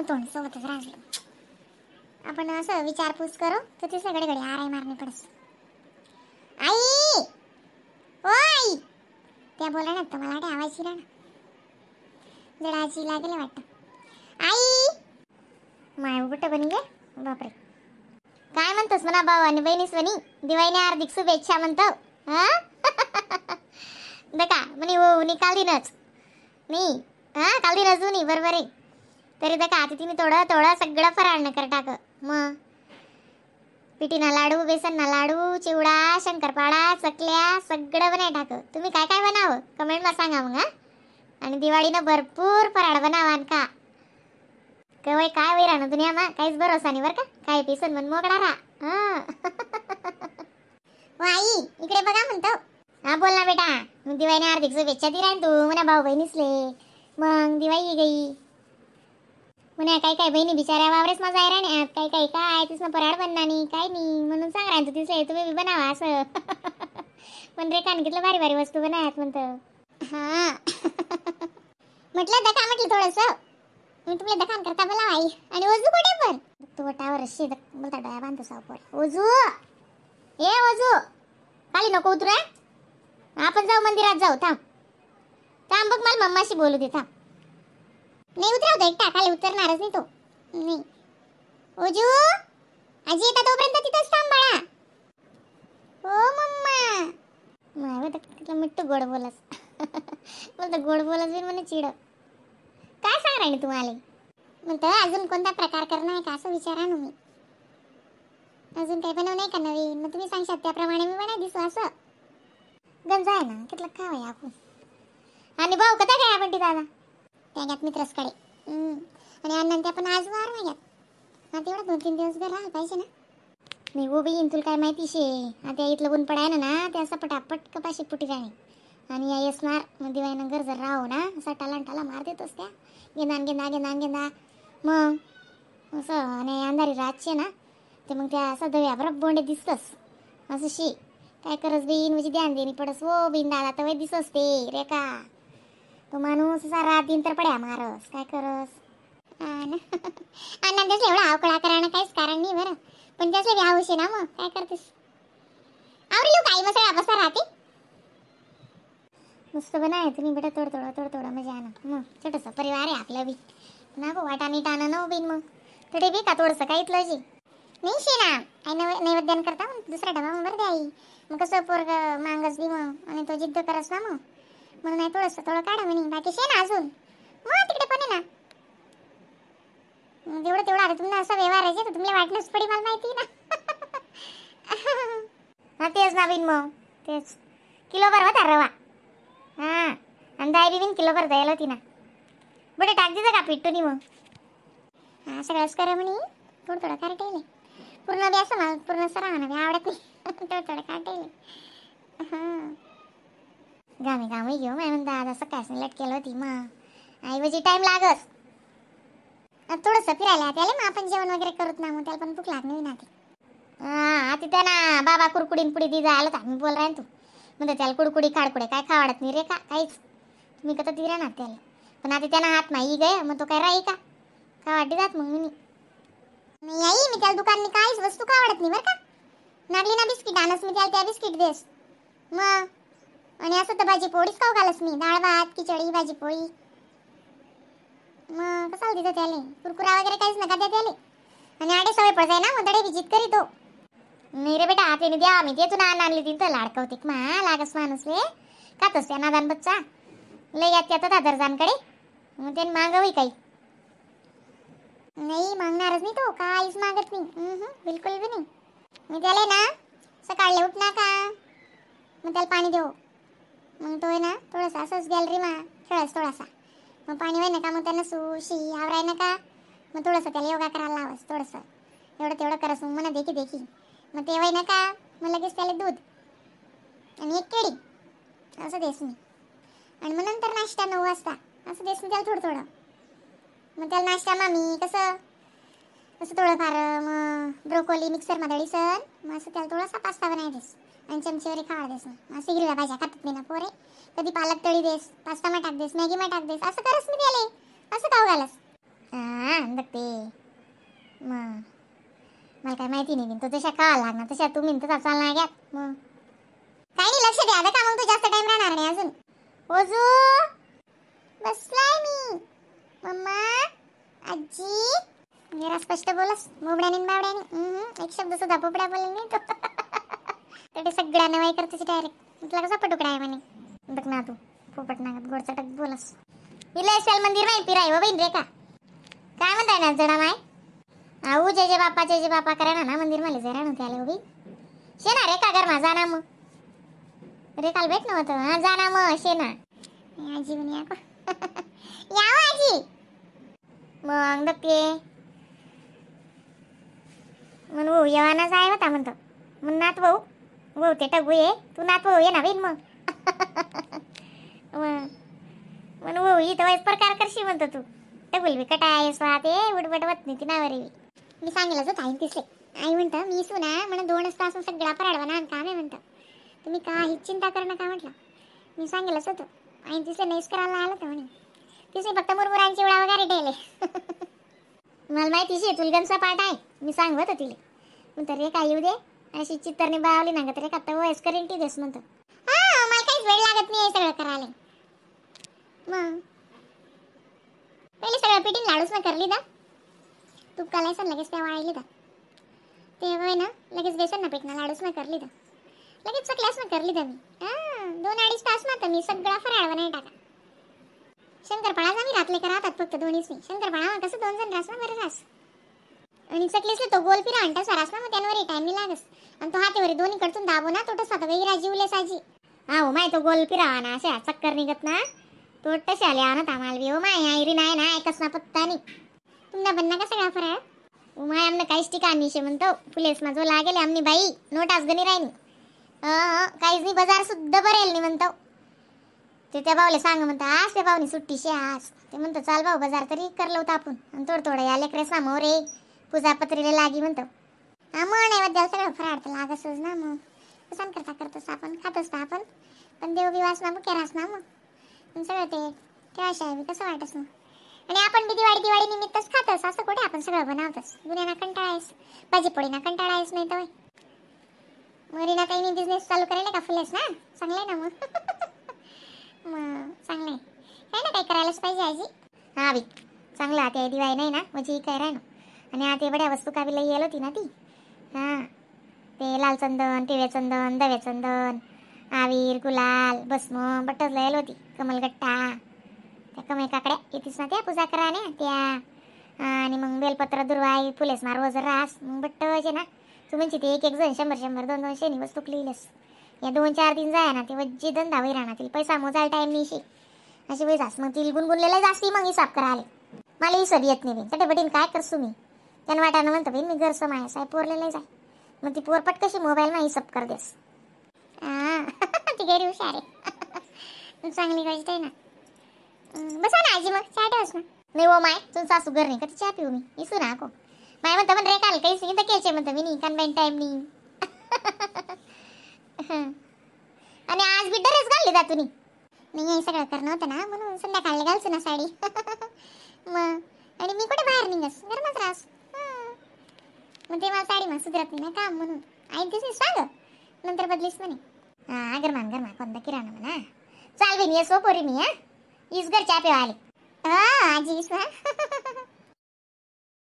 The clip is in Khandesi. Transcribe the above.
तोंड सोबतच राजलो. आपण असं विचारपूस करू तर ते सगळे घडी आराई मारणे पडस. आई ओ आई त्या बोला ना, तर मला वाटे आवाज येईना ना, जरा आजी लागेल वाटतं. आई माय कुठं बनी गे, बापरे. काय म्हणतोस म्हणा भाऊ आणि बहिणीस वनी दिवाळीने हार्दिक शुभेच्छा म्हणतो. हा दका म्हणे हो निकाल दिनच नाही, हा काल दिन अजून बरोबर आहे. तरी दका आता तिने थोडं थोडं सगळं फराळ कर टाक. मग पिठीना लाडू, बेसनना लाडू, चिवडा, शंकरपाळा, चकल्या सगळं बनाय टाक. तुम्ही काय काय बनावं कमेंट मा सांगा मग. हा आणि दिवाळीनं भरपूर फराळ बनावा आणि खा. कवय काय वय राहणं दुनिया मा काहीच भरोसा नाही बरं का, काय पिसन मन मोकळा राहा. हा आई इकडे बघा म्हणतो. हा बोल ना बेटा. मग दिवाळीने हार्दिक शुभेच्छा दि राहीन तू म्हणा भाऊ बहिणीसले. मग दिवाळी गई म्हणे काय काय बहिणी बिचाऱ्या वावरेच माझा आहे राहण्यात, काय काय काय तिसनं फराळ बनणार नाही काय नाही म्हणून सांग राहीन तू तिसले तुम्ही बी बनावा असं. पण रेखान घेतलं भारी भारी वस्तू बनायात म्हणतं. हा म्हटलं दखा म्हटलं थोडंसं मी तुला दखान करता बोला आई. आणि ओजू कुठे पण तू वटावर अशी बोलता डोळ्या बांधतो सावपर. ओजू ए ओजू खाली नको उतरू, आपण जाऊ मंदिरात जाऊ. थांब थांब बघ मला मम्माशी बोलू दे, थांब. नाही उतरवतो एकटा, खाली उतरणारच नाही तो. नाही ओजू आजी येतात तोपर्यंत तिथंच थांब बाळा. हो मम्मा तिथलं मिट्टू गोड बोलस बोलतो गोड बोलस बी म्हणे चिड. काय सांग राहिले तुम्हाला म्हणतं अजून कोणता प्रकार करणार आहे का असं विचारा ना मी. अजून काही बनवू नाही का नवीन, मग तुम्ही सांगशात त्याप्रमाणे मी बनाय दिसू असं. गंज आहे ना कितलं खावं आपण. आणि भाऊ कथा काय आपण दादा त्या घ्यात मित्रसकडे. आणि अण्णा त्या पण आज वार नाही घ्यात. हा तेवढं 2-3 दिवस घर राहायला पाहिजे ना. नाही हो बाई तुला काय माहिती शे, आता इथलं ऊन पडाय ना ते असं पटापट कपाशी पुटी जाणे आणि या येसणार मग दिवाळीनं घर जर राहो ना असा टाला टाला मार देतोस त्या गेंदा गेंदा गेंदा गेंदा मग असं. आणि अंधारी रातचे ना ते मग त्या असं दव्या बरोबर बोंडे दिसतस असं शी. काय करस बीन म्हणजे ध्यान देणी पडस हो बिन दादा तर दिसस ते रेखा तो माणूस असा रात दिन तर पड्या मारस. काय करस अण्णा त्यासले एवढा अवकळा करायला काहीच कारण नाही बरं, पण त्यासले बी हौस आहे ना मग काय करतेस. आवरी काही मग सगळा बसा राहते मस्त बनाय तुम्ही बेटा थोडं थोडं थोडं थोडं मजा आणा. मग छोटंसं परिवार आहे आपलं बी ना गो वाटा नीट आणा ना बिन मग थोडे बी का थोडंसं काही इथलं जी नाही शे ना आई नैवेद्यान करता मग दुसरा डबा मग बरं द्या आई. मग कसं पोरग मांगस बी मग आणि तो जिद्द करस ना मग म्हणून नाही थोडंसं थोडं काढा म्हणे. बाकी शे ना अजून मग तिकडे पण आहे ना मग तेवढं तेवढं. आता तुम्हाला असा व्यवहार आहे तर तुम्हाला वाटलंच पडी मला माहिती ना. हा तेच ना बिन मग तेच किलोभर होता रवा. हां आणि दाय बी बिन किलोभर द्यायला होती ना बरं टाक दिलं का पिट्टूनी मग. हा सगळंच करा म्हणे थोडं थोडं काढ पूर्ण बी असं मला पूर्ण सरा म्हणा बी आवडत नाही थोडं थोडं काढ. हां गामी गामी घेऊ मी म्हणता आता सकाळी लटकेल होती मग आई म्हणजे टाईम लागस थोडंसं फिरायला त्याला मग आपण जेवण वगैरे करत ना मग त्याला पण भूक लागली ना ते. हां तिथं ना बाबा कुरकुडीन पुडी दी जायला होता मी बोल राहीन तू म्हणते त्याला कुडकुडी खाडकुडे काय खावाडत नाही रे का काहीच तुम्ही कसं ती राहणार त्याला. पण आता त्यांना हात नाही गे मग तो काय राही का का वाटी जात मग मी नाही आई मी त्याला दुकाननी काहीच वस्तू का आवडत नाही बरं का. नागली ना बिस्किट आणस मी त्याला त्या बिस्किट देस मग. आणि असं तर भाजी पोळीच खाऊ घालस मी, डाळ भात खिचडी भाजी पोळी मग कसाला देतो त्याले कुरकुरा वगैरे काहीच नका द्या त्याले. आणि आडे सवय पडताय ना मग दडे विजित करीतो नाही रे बेटा हाते द्या मी ते तुला आणली तिथं लाडकवते मा लागस माणूस रे खातोस त्या नादान बच्चा लय यात त्यात दादरजानकडे मग त्याने मागावी काही नाही मागणारच नाही तो काहीच मागत नाही बिलकुल बी नाही. मी त्याला ना सकाळी उठ ना का मग त्याला पाणी देऊ मग तो आहे ना थोडंसं असंच गॅलरी मा खेळस थोडासा मग पाणी होई नका मग त्यांना सुशी आवराय नका मग थोडंसं त्याला योगा करायला लावस थोडंसं एवढं तेवढं करस मग म्हणा देखी देखी मग ते वय नका मग लगेच त्याला दूध आणि एक केळी असं देस मी. आणि मग नंतर नाश्ता 9 वाजता असं देस मी त्याला थोडं थोडं. मग त्याला नाश्ता मामी कसं असं थोडंफार मग ब्रोकोली मिक्सरमध्ये दळीसन मग असं त्याला थोडासा पास्ता बनाय देस आणि चमचेवर खावा देस. मग असं हिरव्या भाज्या खातात नाही ना पोरे कधी पालक तळी देस पास्ता मा टाक देस मॅगी मा टाक देस असं करस मी त्याला असं खाऊ घालस. हा बघते मग मला काय माहिती नाही, तो जशा खावा लागणार तशा तुम्ही तसा चालणार घ्या. मग काही नाही, लक्ष द्या का मग, तू जास्त टाइम राहणार नाही अजून. ओजू बसलाय मी. मम्मा आजी जरा स्पष्ट बोलस, बोबड्याने बावड्याने एक शब्द सुद्धा बोबड्या बोलेल नाही तो. ते सगळ्यांना वाई करतेस डायरेक्ट. तुला कसा पटुकडा आहे म्हणे. बघ ना तू पोपट नागत गोड चटक बोलस. इले मंदिर माही पिराय हो बहीण रेखा. काय म्हणताय ना जडा माय आऊ जय जय बापा जय जय बापा करा ना मंदिर मला जरा नव्हते आले उभी शेना रेखा कर मा जाना मग रेखाला भेट नव्हतं. हा जाना मग शेना आजी म्हणे याव आजी मग दत्ते म्हण भाऊ येवाना जाय होता म्हणतो मग नात भाऊ भाऊ ते टगू ये तू नात भाऊ ये ना बहीण मग म्हण भाऊ इथं वाईस प्रकार करशी म्हणतो तू टगुल बी कटाय स्वाते उडबट वत नाही ती नावरी. मी सांगितलंच होतं आई तिसले. आई म्हणतं मी सुना म्हणून 2 तास सगळा फराळवा ना काम आहे म्हणतं, तुम्ही काहीच चिंता करू नका म्हटलं. मी सांगितलंच होतं आई तिसले नाहीच करायला आलं होतं म्हणे. तिसले फक्त मुरमुरांची चिवडा वगैरे ठेवले. मला माहिती शे तुलगनचा पाठ आहे, मी सांगत होतं तिले. म्हणतं रे काय येऊ दे अशी चित्तरने बावली ना तर रे वयस करीन ती देस म्हणतो. हा मला काहीच वेळ लागत नाही सगळं करायला. मग पहिले सगळं पिटीन लाडूच ना करली दा तूप कालायचं लगेच त्या वाळली दा ते होय ना लगेच बेसन ना पीठ ना लाडूच ना करली दा लगेच चकल्यास ना करली दा मी. हा 2-2.5 तास ना तर मी सगळा फराळ बनाय टाका. शंकरपाळा आम्ही रातले करा फक्त दोन्हीच नाही. शंकरपाळा कसं 2 जण रास ना बरं रास आणि चकलीसले तो गोल फिरा आणता सारास ना मग त्यांवर टाइम नाही लागस आणि तो हातेवर दोन्ही कडतून दाबो ना तो तसा वगैरे जीवले साजी. हा हो my तो गोल फिरावा ना अशा चक्कर निघत ना तो तसे आले आणत आम्हाला बी. हो my आयरी नाही ना एकच ना पत्ता नाही. तुमना बनना का सगळा फराळ? उमाय आमनं काहीच ठिकाण नाही म्हणतो फुलेस माझो लागेल आमनी बाई नोटाच गणी राहिनी काहीच नाही बाजार सुद्धा भरेल नाही म्हणतो. ते त्या भाऊला सांग म्हणतो आज त्या भाऊनी सुट्टी शे आज ते म्हणतो चाल भाऊ बाजार तरी करलं होतं आपण आणि थोडं थोडं या लेकरेस ना मोरे पूजा पत्रीला लागी म्हणतो. हा मग नाही द्याल सगळं फराळ तर लागसच ना मग कसं करता करतोस आपण खातोस तर आपण पण देव बिवास ना बुके रास ना मग सगळं ते ठेवाशा बी कसं वाटस मग. आणि आपण बी दिवाळी दिवाळी निमित्तच खातोस असं कुठे आपण सगळं बनवतोस. गुन्ह्यांना कंटाळायस भाजीपोळीना कंटाळायस नाही तर मरीना काही नाही बिझनेस चालू करायला का फुलेस ना चांगलं आहे ना मग. मग चांगलं आहे काही ना काही करायलाच पाहिजे आजी. हा बी चांगलं आता दिवाळी नाही ना म्हणजे काय राह ना. आणि आता बड्या वस्तू का बी लई येल होती ना ती. हां ते लाल चंदन पिवे चंदन दवे चंदन आवीर गुलाल भस्म बट्टच लयल होती कमलगट्टा त्या कमळ काकड्या येतीच ना त्या पूजा करा ना त्या. आणि मग बेलपत्र दुर्वाई फुलेस मार रोज रास मग बट्ट जे ना तू म्हणजे ते एक एक जण 100 100 2 200 नी वस्तू लिहिलंस या 2-4 दिन जाय ना ते वज्जी धंदा वही राहणार तिला पैसा मोजायला टाईम नाही शे अशी वही जास मग तिला गुणगुणलेला जास्ती मग हिसाब करायला मला हिसाब येत नाही बी चटेपटीन काय करसू मी त्यानं वाटानं म्हणतो बहीण मी घरचं माय साहेब पोरलेलं जाय मग ती पोरपट कशी मोबाईल मा हिसाब कर देस. हां ती घरी हुशार आहे चांगली गोष्ट आहे ना. बसा ना आजी मग चहा ठेवस ना. नाही हो माय तुझं सासू घर नाही का चहा पिऊ मी इसू ना को माय म्हणतं पण रे काल काहीच नाही तर केचे म्हणतं मी नाही कारण टाईम नाही. आणि आज बी ड्रेस घालली जा तुम्ही नाही हे सगळं करणं होतं ना म्हणून संध्याकाळी घालसू ना साडी. मग आणि मी कुठे बाहेर निघस गरमच रास मग ते मला साडी मग सुधरत नाही ना काम म्हणून आई तिथे सांग नंतर बदलीस म्हणे. हा गरमान गरमा कोणता किराणा म्हणा चाल बी येसो पोरी मी हा इस घर चहा पिवा आले. हा आजी इस.